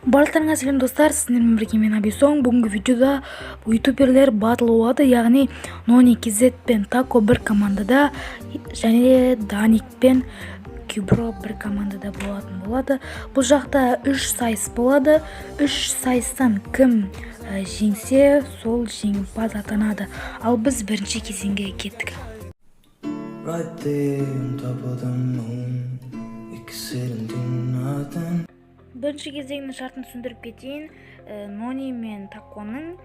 Барлықтарыңа сәлем, достар! Сіздермен бірге мен, Абисон. Бүгінгі видеода ютуберлер батл болады, яғни Нони KZ пен Тако бір командада және Даник пен Кюбро бір командада болатын болады. Бұл жақта үш сайыс болады. Үш сайыстан кім жеңсе, сол жеңімпаз атанады. Ал біз бірінші кезеңге кеттік. Right there on top of the moon, we could sit and do nothing. Бірінші кезеңнің шартын түсіндіріп кетейін. Нони мен Таконың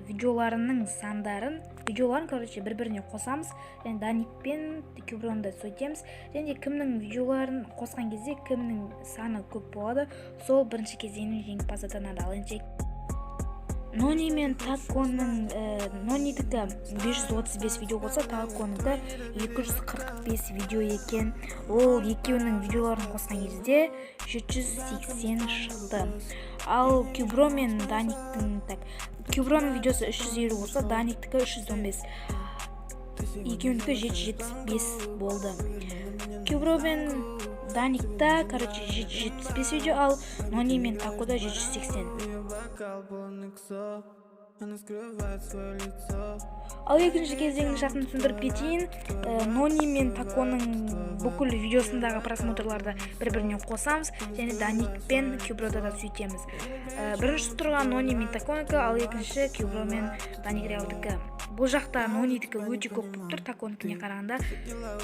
видеоларының сандарын, видеоларын, короче, бір біріне қосамыз және Даник пен Кюброны да сөйтеміз. Және де кімнің видеоларын қосқан кезде кімнің саны көп болады, сол бірінші кезеңнің жеңімпазы атанады. Ал ендеше Нони мен Таконың, Нонидікі 535 видео болса, Таконікі 245 видео екен. Ол екеуінің видеоларын қосқан кезде 780 шықты. Ал Кюбро мен Даниктің, так, Кюброның видеосы 350 болса, Даниктікі 315, екеуінікі 775 болды. Кюбро мен Даникта, короче, 775 видео, ал Нони мен Такода 780. Бокал полный XO, она скрывает свое лицо. Ал екінші кезеңнің шартын түсіндіріп кетейін. Нони мен Таконың бүкіл видеосындағы просмотрларды бір біріне қосамыз және Даник пен Кюброда да сөйтеміз. Бірінші тұрған Нони мен Таконікі, ал екінші Кюбро мен Даник Реалдікі. Бұл жақта Нонидікі өте көп болып тұр Таконікіне қарағанда,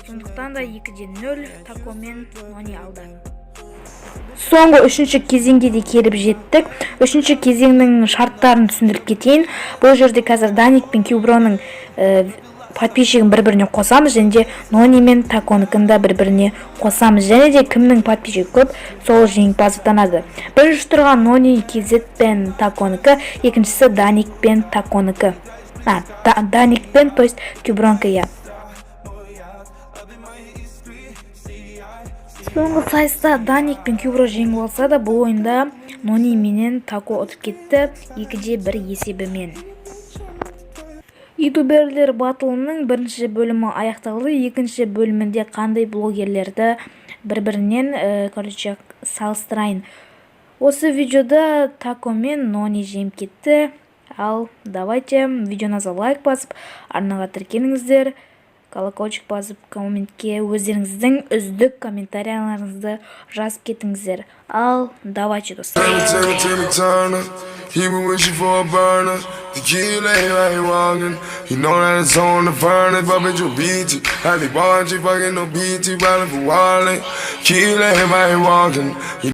сондықтан да 2-де 0 Тако мен Нони алды. Соңғы үшінші кезеңге де келіп жеттік. Үшінші кезеңнің шарттарын түсіндіріп кетейін. Бұл жерде қазір Даник пен Кюброның подписчигін бір біріне қосамыз және де Нони мен Таконікін да бір біріне қосамыз. Және де кімнің подписчигі көп, сол жеңімпаз атанады. Бірінші тұрған Нони KZ пен Таконікі, екіншісі Даник пен Таконікі, а Даник пен, то есть, Кюбронікі, иә. Соңғы сайыста Даник пен Кюбро жеңіп алса да, бұл ойында Нони менен Тако ұтып кетті 2-де 1 есебімен. Ютуберлер батылының бірінші бөлімі аяқталды. Екінші бөлімінде қандай блогерлерді бір бірінен короче, салыстырайын? Осы видеода Тако мен Нони жеңіп кетті. Ал давайте видеоны лайк басып, арнаға тіркеліңіздер, колокольчик басып, комментке өздеріңіздің үздік комментарияларыңызды жазып кетіңіздер. Ал давайте, достар! Timmy, Timmy Turner. He been wishing for a burner. Tequila, he walking. You know that it's on the furnace, but bitch, you beat it. Had the ball, she fucking no BT, riding for wallet. Killer, he walking. You